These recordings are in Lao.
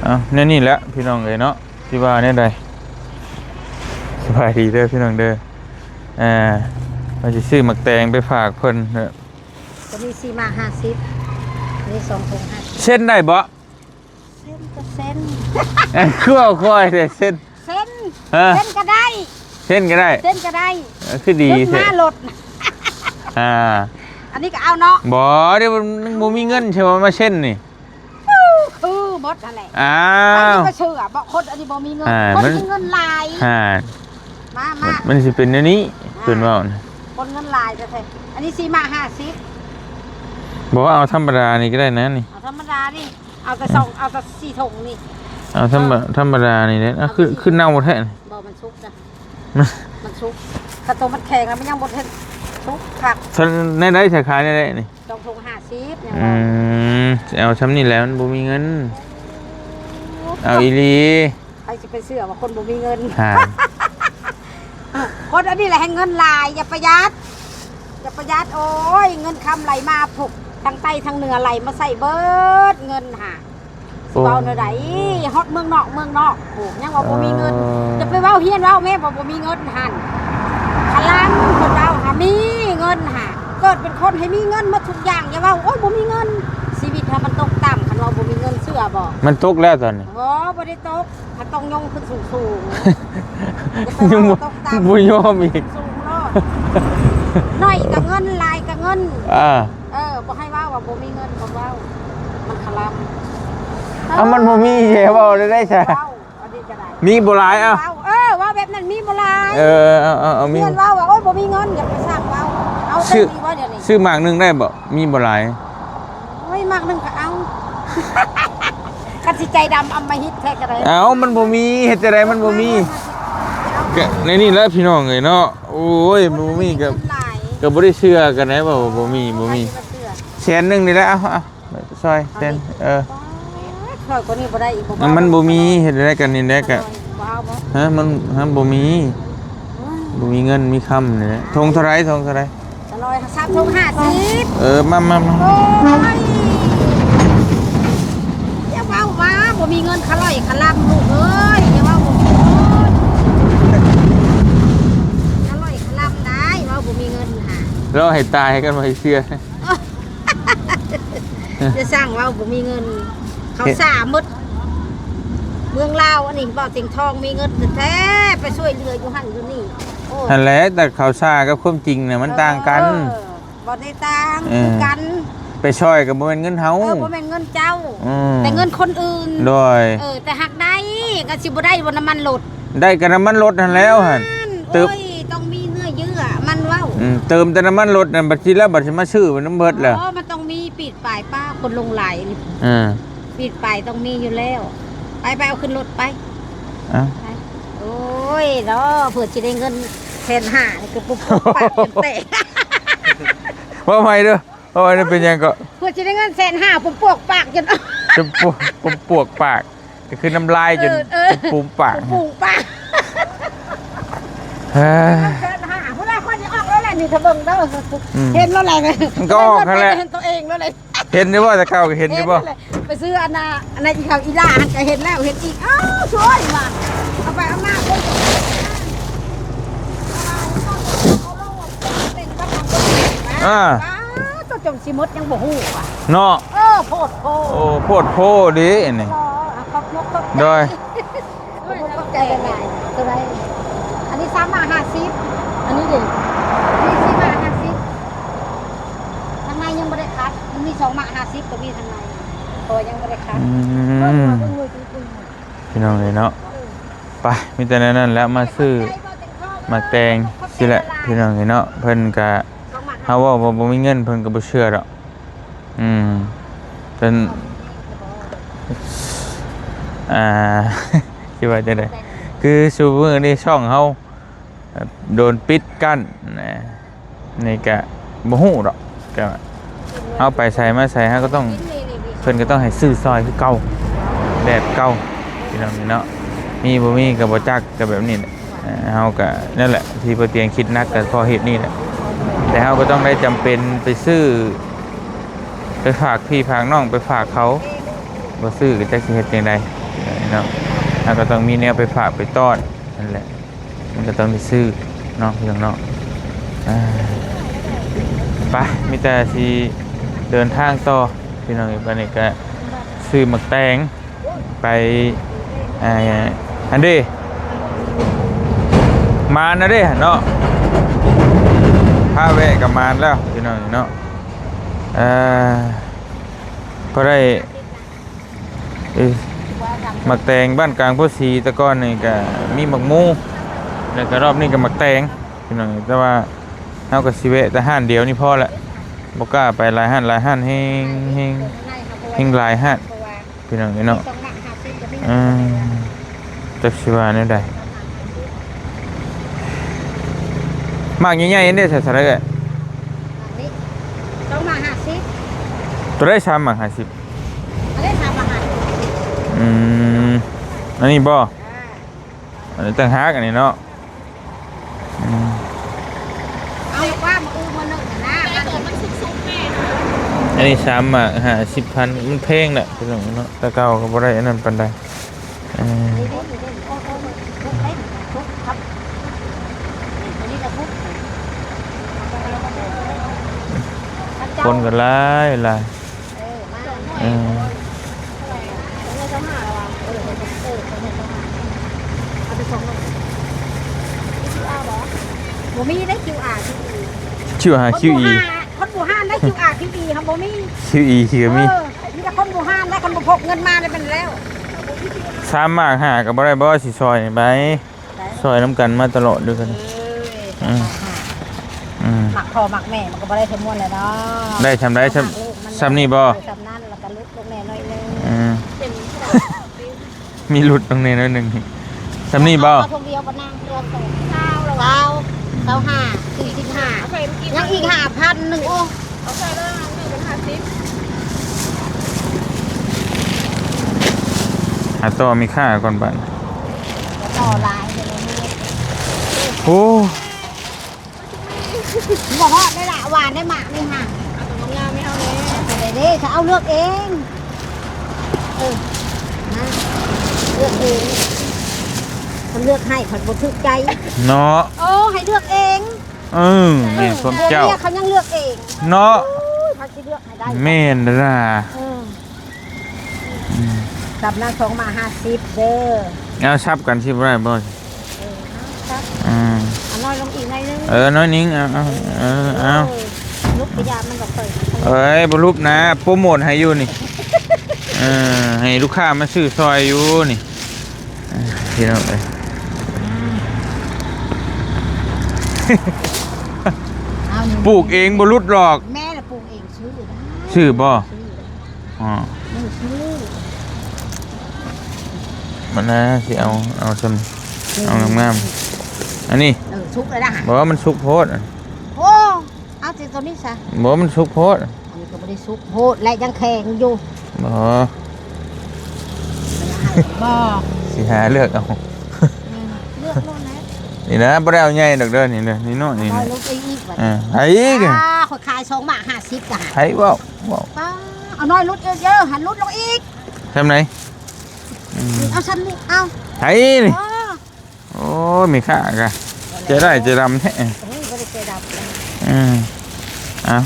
ເອົາ ແນວນີ້ແຫຼະພີ່ນ້ອງເອີຍເນາະ ຊິວ່າແນວໃດ. ສະບາຍດີເດີພີ່ນ້ອງເດີ. ອ່າ ວ່າຊິຊື້ໝາກແຕງໄປຝາກເພິ່ນເນາະ. ໂຕນີ້ສີ່ໝາກຫ້າສິບ ນີ້ສອງຖົງຫ້າສິບ. ເຊັນໄດ້ບໍ່? ເຊັນກໍເຊັນ. ຄືເວົ້າຄ່ອຍແທ້ ເຊັນ. ເຊັນ ຮະ? ເຊັນກໍໄດ້ ເຊັນກໍໄດ້ ເຊັນກໍໄດ້. ເອີ ຄືດີແທ້ ມາລົດ. ອ່າ ອັນນີ້ກໍເອົາເນາະ. ບໍ່ ດຽວມັນບໍ່ມີເງິນ ຊິວ່າມາເຊັນນີ້. ຄືໝົດຫັ້ນແຫຼະ. ອ້າວ ໃຜຊິໄປເຊື່ອ ບໍ່ ຄົນອັນນີ້ບໍ່ມີເງິນ. ອ່າ ຄົນມີເງິນຫຼາຍ. ອ່າ ມາ ມາ ມັນຊິເປັນແນວນີ້ ອ່າ ເພິ່ນເວົ້ານະ ຄົນເງິນຫຼາຍແທ້ໆ. ອັນນີ້ສີ່ໝາກຫ້າສິບ. ບໍ່ ເອົາທຳມະດານີ້ກໍໄດ້ນະນີ້. ເອົາທຳມະດານີ້ ເອົາແຕ່ສອງ ເອົາແຕ່ສີ່ຖົງນີ້. ເອົາທຳມະ ເອີ ທຳມະດານີ້ແຫຼະ. ເອົາ ຄື ຄືເນົ່າແທ້. ບໍ່ ມັນສຸກນະ ມັນ ມັນສຸກ. ຄັນໂຕມັນແຂງແລ້ວມັນຍັງບໍ່ທັນສຸກຄັກ. ແນວໃດ ສາຂາແນວໃດນີ້? ສອງຖົງຫ້າສິບ ຍັງ ອື ວ່າ ມ ຊິເອົາຊ່ຳນີ້ແຫຼະ ມັນບໍ່ມີເງິນ. ໂອ້ ເອົາອີ່ຫຼີ. ໃຜຊິໄປເຊື່ອວ່າຄົນບໍ່ມີເງິນ? ຮະ ຄົນອັນນີ້ແຫຼະແຮ່ງເງິນຫຼາຍ. ຢ່າປະຢັດ ຢ່າປະຢັດ. ໂອ້ຍ ເງິນຄຳໄຫຼມາທຸກ ທັງໃຕ້ທັງເໜືອ ໄຫຼມາໃສ່ເບິດເງິນຫາ. ຊິເວົ້າແນວໃດ ໂອ້ ຮອດເມືອງນອກເມືອງນອກ ໂອ້ ຍັງວ່າບໍ່ມີເງິນ. ເອີ ຢ່າໄປເວົ້າ ຮຽນເວົ້າແມ້ ວ່າບໍ່ມີເງິນຫັ້ນ. ຄະລຳ ເພິ່ນເວົ້າຫາ ມີເງິນຫາ ເກີດເປັນຄົນໃຫ້ມີເງິນໝົດທຸກຢ່າງ. ຢ່າເວົ້າ ໂອ້ຍ ບໍ່ມີເງິນ. ຊີວິດຫາມັນຕົກຕ່ຳ ຄັນເວົ້າບໍ່ມີເງິນ ເຊື່ອບໍ່? ມັນຕົກແລ້ວຕອນນີ້. ບໍ່ ບໍ່ໄດ້ຕົກ. ມັນຕ້ອງຍົງຂຶ້ນສູງໆ. ຢ່າໄປເວົ້າຕົກຕ່ຳ ບໍ່ຍອມອີກ. ສູງໂລດ. ໜ້ອຍກໍເງິນ ຫຼາຍກໍເງິນ. ອ່າ ເອີ ບໍ່ໃຫ້ເວົ້າວ່າບໍ່ມີເງິນ ບໍ່ເວົ້າ ມັນຄະລຳ. ເອົ້າ ມັນບໍ່ມີ ຊິເວົ້າໄດ້ໃດຊະ? ເວົ້າ ອັນນີ້ກໍໄດ້ ມີບໍ່ຫຼາຍ. ເອົ້າ ເວົ້າ ເອີ ເວົ້າແບບນັ້ນ ມີບໍ່ຫຼາຍ. ເອີ ເອົາ ເອົາ ເອົາ ມີ ເພິ່ນເວົ້າວ່າ ໂອ້ຍ ບໍ່ມີເງິນ. ຢ່າໄປສ້າງເວົ້າ. ເອົາ ຊື້ ແຕ່ນີ້ວ່າດຽວນີ້ ຊື້ໝາກໜຶ່ງໄດ້ບໍ່? ມີບໍ່ຫຼາຍ. ໂອ້ຍ ໝາກໜຶ່ງກໍເອົາ. ຄັນຊິໃຈດຳອຳມະຫິດແທ້ກໍໄດ້. ເອົ້າ ມັນບໍ່ມີ ເຮັດຈັ່ງໃດ ມັນບໍ່ມີ. ກໍໃນນີ້ແຫຼະພີ່ນ້ອງເອີຍເນາະ. ໂອ້ຍ ບໍ່ມີກໍ ກໍບໍ່ໄດ້ເຊື່ອກັນໄດ໋ ວ່າບໍ່ມີ ບໍ່ມີ. ແສນໜຶ່ງນີ້ແຫຼະ. ເອົາ ເອົາ ຊ່ອຍແສນ. ເອີ ຊ່ອຍກວ່ານີ້ບໍ່ໄດ້ອີກບໍ່? ມັນບໍ່ມີ ເຮັດຈັ່ງໃດກັນນີ້ແຫຼະ. ກໍ ບໍ່ເອົາບໍ່? ຮະ ມັນ ຮະ ບໍ່ມີ. ໂອ້ຍ ບໍ່ມີເງິນມີຄຳນີ້ແຫຼະ. ຖົງເທົ່າໃດ? ຖົງເທົ່າໃດ? ສາມຖົງຫ້າສິບ. ເອີ ມາ ມາ ມາ. ໂອ້ຍ ຢ່າເວົ້າວ່າບໍ່ມີເງິນ ຄະລ່ອຍຄະລຳ ລູກເອີຍ. ຢ່າເວົ້າບໍ່ມີເງິນ ຄະລ່ອຍຄະລຳໄດ໋ ເວົ້າບໍ່ມີເງິນຫາ. ເວົ້າໃຫ້ຕາຍກັນ ບໍ່ໃຫ້ເຊື່ອ. ຢ່າສ້າງເວົ້າບໍ່ມີເງິນ. ເຂົາ ເຮັດ ສ້າໝົດ ເມືອງລາວອັນນີ້ ບໍ່ ເຕັງທອງມີເງິນແທ້ໆ ໄປຊ່ວຍເຫຼືອຢູ່ຫັ້ນຢູ່ນີ້. ໂອ້ ຫັ້ນແຫຼະ ແຕ່ເຂົາຊ່າກັບຄວາມຈິງນະ ມັນຕ່າງກັນ. ເອີ ບໍ່ໄດ້ຕ່າງ ເອີ ຄືກັນ. ໄປຊ່ອຍກໍບໍ່ແມ່ນເງິນເຮົາ. ເອີ ບໍ່ແມ່ນເງິນເຈົ້າ. ອືມ ແຕ່ເງິນຄົນອື່ນ. ໂດຍ ເອີ ແຕ່ຫາກໄດ້ ກໍຊິບໍ່ໄດ້ບໍ່ນ້ຳມັນລົດ. ໄດ້ກໍນ້ຳມັນລົດຫັ້ນແລ້ວຫັ້ນ. ນັ້ນ ເຕີມ ໂອ້ຍ ຕ້ອງມີເນື້ອເຍື່ອ ມັນເວົ້າ. ອືມ ເຕີມແຕ່ນ້ຳມັນລົດນັ້ນ ບັດຊິແລ້ວ ບັດຊິມາຊື້ມັນນຳເບິດແລ້ວ. ອໍ ມັນຕ້ອງມີປີດປາຍ ປ້າ ຄົນລົງຫຼາຍນີ້. ເອີ ປີດປາຍຕ້ອງມີຢູ່ແລ້ວ. ໄປ ໄປເອົາຂຶ້ນລົດໄປ. ເອົ້າ ໄປ. ໂອ້ຍເນາະ ເພື່ອຊິໄດ້ເງິນແສນຫ້າ ນີ້ກໍປຸບປາກຈົນແຕກ. ເວົ້າໃໝ່ເດີ້. ໂອ້ຍ ນັ້ນເປັນຫຍັງເກາະ? ເພື່ອຊິໄດ້ເງິນແສນຫ້າ ປຸມປວກປາກຈົນ ຈົນປວກ ປຸມປວກປາກ ກໍຄືນ້ຳລາຍຈົນ ເອີ ເອີ ປຸມປາກ ປຸມປາກ. ເອີ ແສນຫ້າ ຜູ້ໃດຄົນຊິອອກແລ້ວແຫຼະນີ້ ຖ້າເບິ່ງເດີ້. ອືມ ເຫັນແລ້ວແຫຼະ ມັນກໍອອກຫັ້ນແຫຼະ ເຫັນຕົວເອງແລ້ວແຫຼະ. ເຫັນຢູ່ບໍ່? ແຕ່ເກົ່າກໍເຫັນຢູ່ບໍ່? ເຫັນແລ້ວແຫຼະ ໄປຊື້ອັນນ່າ ອັນນັ້ນອີກ ເຂົາອີຫຼ້າຫັ້ນກໍເຫັນແລ້ວ ເຫັນອີກ. ເອົ້າ ຊ່ວຍວ່າ ເອົາໄປເອົາມາຄົນ ອ່າ ເຈົ້າຈົນຊິໝົດຍັງບໍ່ຮູ້ວ່າເນາະ. ເອີ ໂພດໂພ ໂອ້ ໂພດໂພເດ້ອັນນີ້ ໂດຍ ຂອບໃຈຫຼາຍໆ. ຕົວໃດ? ອັນນີ້ສາມໝາກຫ້າສິບ ອັນນີ້ເດ້ ອັນນີ້ສີ່ໝາກຫ້າສິບ. ທາງໃນຍັງບໍ່ໄດ້ຄັດ ມັນມີສອງໝາກຫ້າສິບກໍມີທາງໃນ ເພາະວ່າຍັງບໍ່ໄດ້ຄັດ. ອືມ ພີ່ນ້ອງເອີຍເນາະ ໄປ ມີແຕ່ແນວນັ້ນແຫຼະ ມາຊື້ໝາກແຕງຊີ້ແຫຼະ ພີ່ນ້ອງເອີຍເນາະ. ເພິ່ນກະ ເຮົາເວົ້າວ່າບໍ່ມີເງິນ ເພິ່ນກໍບໍ່ເຊື່ອດອກ. ອືມ ເພິ່ນ ອ່າ ຊິວ່າຈັ່ງໃດ ຄືຊຸມື້ນີ້ຊ່ອງເຮົາ ໂດນປິດກັ້ນນະ ນີ້ກະບໍ່ຮູ້ດອກ ກະເຮົາໄປໃສມາໃສ ເຮົາກໍຕ້ອງ ເພິ່ນກໍຕ້ອງໃຫ້ຊື້ຊ່ອຍຄືເກົ່າ ແບບເກົ່າ ພີ່ນ້ອງເນາະ. ມີບໍ່ມີກໍບໍ່ຈັກ ກໍແບບນີ້ແຫຼະ. ເຮົາກໍນັ້ນແຫຼະ ທີ່ບໍ່ຕຽງຄິດໜັກກໍເພາະເຫດນີ້ແຫຼະ ແຕ່ເຮົາກໍຕ້ອງໄດ້ຈຳເປັນໄປຊື້ ໄປຝາກພີ່ຝາກນ້ອງ ໄປຝາກເຂົາ ບໍ່ຊື້ກໍຈັກຊິເຮັດຈັ່ງໃດ. ເນາະ ເຮົາກໍຕ້ອງມີແນວໄປຝາກໄປຕ້ອນນັ້ນແຫຼະ ມັນກໍຕ້ອງໄດ້ຊື້ເນາະ ພີ່ນ້ອງເນາະ. ອ່າ ໄປ ມີແຕ່ຊິເດີນທາງຕໍ່ ພີ່ນ້ອງເອີຍ. ບັດນີ້ກໍຊື້ໝາກແຕງ ໄປ ອ່າ ອັນເດ້ ມານແລ້ວເດ້ເນາະ ພາແວະກໍມານແລ້ວ ພີ່ນ້ອງເນາະ. ເອີ ພໍໄດ້ ເອີ ໝາກແຕງບ້ານກາງໂພສີ ແຕ່ກ່ອນນີ້ກໍມີໝາກໝູ ແລ້ວກໍຮອບນີ້ກໍໝາກແຕງ ພີ່ນ້ອງ. ແຕ່ວ່າເຮົາກໍຊິແວະແຕ່ຮ້ານດຽວນີ້ພໍລະ ບໍ່ກ້າໄປຫຼາຍຮ້ານ ຫຼາຍຮ້ານແຮງ ແຮງ ແຮງຫຼາຍຮ້ານ ພີ່ນ້ອງເອີຍເນາະ. ເອີ ຈັກຊິວ່າແນວໃດ ໝາກໃຫຍ່ໆ ເດ້ ເທົ່າໃດເອື້ອຍ? ສອງໝາກຫ້າສິບ ໂຕໃດ ສາມໝາກຫ້າສິບ ອັນນີ້ສາມໝາກຫ້າສິບ. ອືມ ອັນນີ້ບໍ່? ອ່າ ອັນນີ້ຕ່າງຫາກ ອັນນີ້ເນາະ. ອືມ ເອົາວ່າມື້ອື່ນມື້ໜຶ່ງນະ ໃນຕົວມັນສຸກໆແມ່ ອັນນີ້ສາມໝາກຫ້າສິບພັນ ມັນແພງແຫຼະ ພີ່ນ້ອງເນາະ. ແຕ່ເກົ່າກໍບໍ່ໄດ້ອັນນັ້ນປານໃດ. ເອີ ຄົນກໍຫຼາຍຫຼາຍ. ເອີ ມາ ເອີ ເອີ ເອົາໄປສອງໜ້ອຍ ບໍ່ມີໄດ້ຄິວອາ ຄິວອີ ຄິວອາ ຄິວອີ ຄົນບໍ່ຫານໄດ້ຄິວອາ ຄິວອີ ຫັ້ນບໍ່ມີ ຄິວອີ ຄິວມີ ເອີ ມີແຕ່ຄົນບໍ່ຫານໄດ້ ຄັນບໍ່ພົກເງິນມາໄດ້ແມ່ນແລ້ວ. ສາມໝາກຫ້າກໍບໍ່ໄດ້ບໍ່ ຊິຊ່ອຍໄປ ຊ່ອຍນຳກັນມາຕະຫຼອດເດີ. ເອີ ອືມ ອືມ ມັກພໍ່ມັກແມ່ມັນກໍບໍ່ໄດ້ເທົ່າມ່ວນແຫຼະເນາະ. ໄດ້ຊ່ຳໃດ ຊ່ຳ ຊ່ຳນີ້ບໍ່? ເອີ ຊ່ຳນັ້ນ ແລ້ວກໍຫຼຸດລົງແດ່ໜ້ອຍໜຶ່ງ. ອືມ ມີຫຼຸດລົງແດ່ໜ້ອຍໜຶ່ງ. ຊ່ຳນີ້ບໍ່? ເອົາຖົງດຽວບໍ່ນາງ? ຊາວ ຊາວ ຊາວຫ້າ ສີ່ສິບຫ້າ ຍັງອີກຫ້າພັນໜຶ່ງ. ໂອ້ ເອົາໃສ່ເລີຍ ເປັນຫ້າສິບ ຫາຕໍ່ມີຄ່າກ່ອນບາດ ຕໍ່ຫຼາຍເລີຍ. ໂອ້ ບໍ່ຮອດໄດ້ລະ ຫວານໄດ້ໝາກນີ້ຫາ ເອົາຕົວງາມໆໃຫ້ເຮົາແດ່. ເອົາໄດ້ເດ້ ເຂົາເອົາເລືອກເອງ. ເອີ ນະ ເລືອກເອງ ຄັນເລືອກໃຫ້ ຄັນບໍ່ຖືກໃຈເນາະ. ໂອ້ ໃຫ້ເລືອກເອງ. ເອີ ແມ່ນຄວາມເຈົ້າ ເຂົາຍັງເລືອກເອງເນາະ. ໂອ້ຍ ເຂົາຊິເລືອກໃຫ້ໄດ້ ແມ່ນລະ. ເອີ ອືມ ສຳລັບສອງໝາກຫ້າສິບເດີ. ເອົາ ສັບກັນຊິບໍ່ໄດ້ບໍ່? ເອີ ເອົາ ສັບ ອືມ ເອົານ້ອຍລົງອີກໜ້ອຍໜຶ່ງ. ເອີ ໜ້ອຍໜຶ່ງ ເອົາ ເອົາ ເອີ ເອົາ ເອີ ລຸບກະຢາມັນກໍເປີດ. ເອີຍ ບໍ່ຫຼຸບນະ ໂປຣໂມດໃຫ້ຢູ່ນີ້. ເອີ ໃຫ້ລູກຄ້າມາຊື້ຊ່ອຍຢູ່ນີ້. ອ່າ ພີ່ນ້ອງເອີຍ ອືມ ເອົານີ້ ປູກເອງບໍ່ຫຼຸດດອກ. ແມ່ລະປູກເອງ ຊື້ນະ ຊື້ບໍ່? ຊື້ ອໍ ເອີ ຊື້ ມັນນະ ຊິເອົາ ເອົາຊ່ຳ ເອີ ເອົາງາມໆ ອັນນີ້. ເອີ ສຸກແລ້ວນະ ບໍ່ ມັນສຸກໂພດ. ໂອ້ ເອົາແຕ່ຕົວນີ້ຊະ. ບໍ່ ມັນສຸກໂພດ ອັນນີ້ກໍບໍ່ໄດ້ສຸກໂພດ ແລະຍັງແຂງຢູ່. ບໍ່ ບໍ່ ຊິຫາເລືອກເອົາ. ອືມ ເລືອກໂລດແຫຼະ. ນີ້ນະ ບໍ່ໄດ້ເອົາໃຫຍ່ດອກເດີ ນີ້ເດີ ນີ້ນ້ອຍນີ້ ນ້ອຍລົງໄປອີກບັດ ເອີ ໃຫ້ອີກ. ອ່າ ຂ້ອຍຂາຍສອງໝາກຫ້າສິບກະ ໃຫ້ເວົ້າ ເວົ້າ ປ້າ ເອົານ້ອຍຫຼຸດອີກເດີ ໃຫ້ຫຼຸດລົງອີກ. ຊ່ຳໃດ? ອືມ ເອົາຊ່ຳນີ້ ເອົາ ໃຫ້ນີ້. ອໍ ໂອ້ຍ ແມ່ຄ້າກະໃຈຮ້າຍໃຈດຳແທ້. ໂອ້ຍ ບໍ່ໄດ້ໃຈດຳ. ອືມ ເອົາ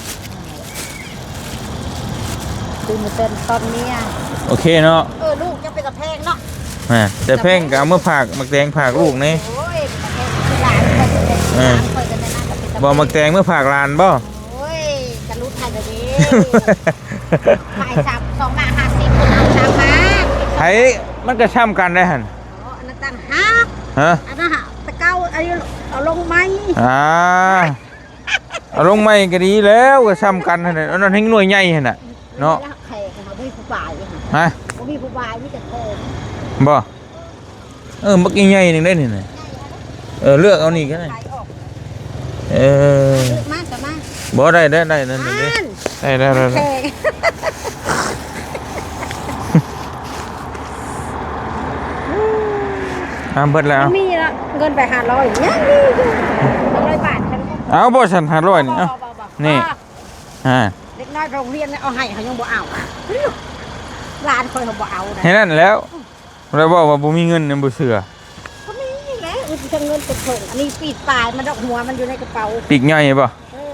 ຄືມາເຕີນຕອນເມຍ. ໂອເຄເນາະ. ເອີ ລູກຈະເປັນຕາແພງເນາະ. ອ່າ ແຕ່ແພງກໍເອົາມາຝາກ ໝາກແຕງຝາກລູກນີ້. ໂອ້ຍ ຕາແພງຄືຫຼານຂ້ອຍເລີຍ. ເອີ ຫຼານຂ້ອຍກໍແມ່ນນະ ກໍເປັນຕາແພງ. ບໍ່ ໝາກແຕງມາຝາກຫຼານບໍ່? ໂອ້ຍ ກະຫຼຸດໃຫ້ລະເດ້ ຂາຍສາມ ສອງໝາກຫ້າສິບ ເພິ່ນເອົາສາມໝາກ. ໃຜ ມັນກໍຊ່ຳກັນໄດ໋ຫັ້ນ. ອໍ ອັນນັ້ນຕ່າງຫາກ. ຮະ? ອັນນັ້ນຫາກແຕ່ເກົ່າ ອັນນີ້ເອົາລົງໃໝ່. ອ່າ ເອົາລົງໃໝ່ກໍດີແລ້ວ ກໍຊ່ຳກັນຫັ້ນແຫຼະ. ອັນນັ້ນແຮ່ງໜ່ວຍໃຫຍ່ຫັ້ນນະເນາະ. ແຂກຫັ້ນນະ ບໍ່ມີຜູ້ບາຍ. ຮະ? ບໍ່ມີຜູ້ບາຍ ມີແຕ່ແຂກ. ບໍ່? ເອີ ບັກໃຫຍ່ໆໜຶ່ງໄດ໋ນີ້ນະ. ເອີ ເລືອກເອົານີ້ກໍໄດ້. ເອີ ມາກໍມາ. ບໍ່ ໄດ້ ໄດ້ ໄດ້ ນັ້ນ ໄດ້ ໄດ້ ໄດ້ ໄດ້ ໄດ້. ອ່າ ເບິດແລ້ວ ມີລະ ເງິນໄປຫ້າຮ້ອຍ ຍັງມີຢູ່ ຫ້າຮ້ອຍບາດ. ເອົາບໍ່ຊັ້ນ ຫ້າຮ້ອຍນີ້? ເອົາ ນີ້ ອ່າ ເດັກນ້ອຍໂຮງຮຽນເອົາໃຫ້ ເຂົາຍັງບໍ່ເອົາ. ຫຼານຂ້ອຍເຂົາບໍ່ເອົາ. ໃຫ້ນັ້ນແລ້ວ. ແລ້ວເວົ້າວ່າບໍ່ມີເງິນນີ້ບໍ່ເຊື່ອ. ກໍມີແຫຼະ ມີແຕ່ເງິນເປັນຖົງ. ອັນນີ້ປີກປາຍມັນດອກ ຫົວມັນຢູ່ໃນກະເປົາ. ປີກໃຫຍ່ບໍ່? ເອີ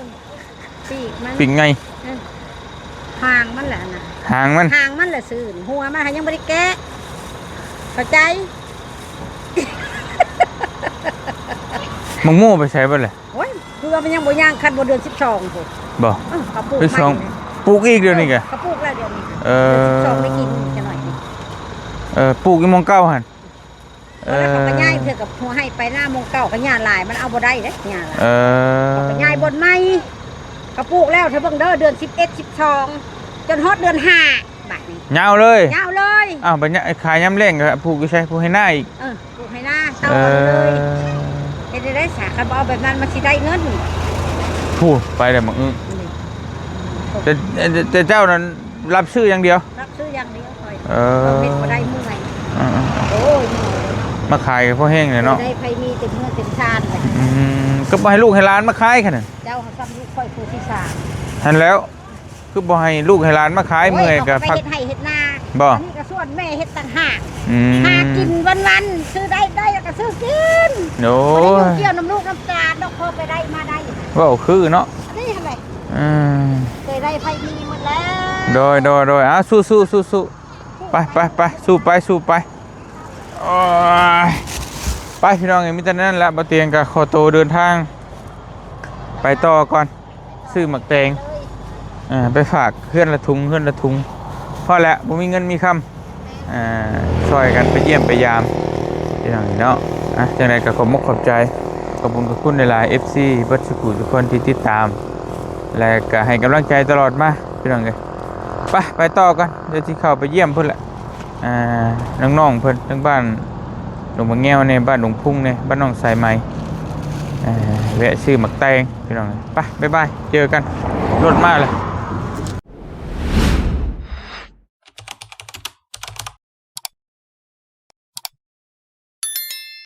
ປີກມັນ ປີກໃຫຍ່. ເອີ ຫາງມັນແຫຼະນະ ຫາງມັນ ຫາງມັນແຫຼະຊື່ນ ຫົວມັນຫາຍັງບໍ່ໄດ້ແກະ ເຂົ້າໃຈ. ໝາກໂມໄປໃສເບິດແຫຼະ? ໂອ້ຍ ຄືວ່າມັນຍັງບໍ່ຍ່າງ ຄັນບໍ່ເດືອນສິບສອງພຸ້ນ. ບໍ່? ເອີ ເຂົາປູກ ເດືອນສິບສອງ ໃໝ່ ປູກອີກດຽວນີ້ກະ? ເອີ ເຂົາປູກແລ້ວດຽວນີ້. ເອີ ເດືອນສິບສອງໄດ້ກິນຈັກໜ້ອຍນີ້. ເອີ ປູກຢູ່ໝ່ອງເກົ່າຫັ້ນ. ເອີ ແລ້ວເຂົາກໍຍ້າຍເທື່ອກັບຫົວໄຮ່ໄປນາໝ່ອງເກົ່າ ກໍຫຍ້າຫຼາຍ ມັນເອົາບໍ່ໄດ້ເດ້ ຫຍ້າຫຼາຍ. ເອີ ເຂົາກໍຍ້າຍບ່ອນໃໝ່ ເຂົາປູກແລ້ວ ຖ້າເບິ່ງເດີ ເດືອນສິບເອັດ ສິບສອງ ຈົນຮອດເດືອນຫ້າ ບາດນີ້ ຍາວເລີຍ ຍາວເລີຍ. ອ້າວ ບັດຍາມ ຂາຍຍາມແລ້ງກໍປູກຢູ່ໃສ? ປູກໄຮ່ນາອີກ. ເອີ ປູກໄຮ່ນາຕໍ່ເລີຍ. ເອີ ເຮັດໄດ້ໃດສາ ຄັນບໍ່ເອົາແບບນັ້ນ ມັນຊິໄດ້ເງິນ. ພູ້ນ ໄປແລ້ວໝາກອຶ. ນີ້ ແຕ່ ແຕ່ເຈົ້ານັ້ນ ຮັບຊື້ຢ່າງດຽວ ຮັບຊື້ຢ່າງດຽວຂ້ອຍ. ເອີ ເຮັດບໍ່ໄດ້ເມື່ອຍ. ເອີໆ ໂອ້ຍ ມາຂາຍກໍພໍແຮງແຫຼະເນາະ. ໄດ້ໃຜມີເຕັມເຮືອນເຕັມຊານແຫຼະ. ອືມ ກໍບໍ່ໃຫ້ລູກໃຫ້ຫຼານມາຂາຍຂະນັ້ນ. ເຈົ້າຫັ້ນຊ້ຳລູກຂ້ອຍຜູ້ທີສາມ. ຫັ້ນແລ້ວ ຄືບໍ່ໃຫ້ລູກໃຫ້ຫຼານມາຂາຍ? ໂອ້ຍ ເມື່ອຍກໍ ເຂົາກໍໄປເຮັດໄຮ່ເຮັດນາ. ບໍ່? ອັນນີ້ກໍຊວນແມ່ເຮັດຕ່າງຫາກ. ອືມ ຫາກິນວັນໆ ຊື້ໄດ້ໄດ້ແລ້ວກໍຊື້ກິນ. ໂອ້ຍ ບໍ່ໄດ້ຫຍຸ້ງກ່ຽວນຳລູກນຳຫຼານດອກ ພໍໄປໄດ້ມາໄດ້. ເວົ້າຄືເນາະ ອັນນີ້ຫັ້ນແຫຼະ. ອືມ ເຄີຍໄດ້ໃຜມີໝົດແລ້ວ. ໂດຍໆໆ ອ່າ ສູ້ໆໆໆ ໄປໆໆ ສູ້ໄປ ສູ້ໄປ. ໂອ້ຍ ໄປພີ່ນ້ອງເອີຍ ມີແຕ່ນັ້ນແຫຼະ. ບ່າວຕຽງກໍຂໍໂຕເດີນທາງໄປຕໍ່ກ່ອນ ຊື້ໝາກແຕງ ເອີ ໄປຝາກເຮືອນລະຖົງ ເຮືອນລະຖົງ. ພໍແຫຼະ ບໍ່ມີເງິນມີຄຳ ເອີ ຊ່ອຍກັນໄປຢ້ຽມໄປຢາມພີ່ນ້ອງເນາະ. ອ່ະ ຈັ່ງໃດກໍຂອບມົກຂອບໃຈ ຂອບຄຸນຂອບຄຸນຫຼາຍໆ ເອັຟຊີ ເບິດສູ່ຜູ້ສູ່ຄົນທີ່ຕິດຕາມ ແລະກໍໃຫ້ກຳລັງໃຈຕະຫຼອດມາພີ່ນ້ອງເອີຍ. ໄປ ໄປຕໍ່ກ່ອນ ດຽວຊິເຂົ້າໄປຢ້ຽມເພິ່ນແຫຼະ ອ່າ ນ້ອງໆເພິ່ນ ທາງບ້ານດົງໝາກແງວແດ່ ບ້ານດົງພຸງແດ່ ບ້ານນ້ອງສາຍໄໝ. ເອີ ແວະຊື້ໝາກແຕງພີ່ນ້ອງ. ໄປ ບາຍບາຍ ເຈີກັນ. ລົດມາແລ້ວ.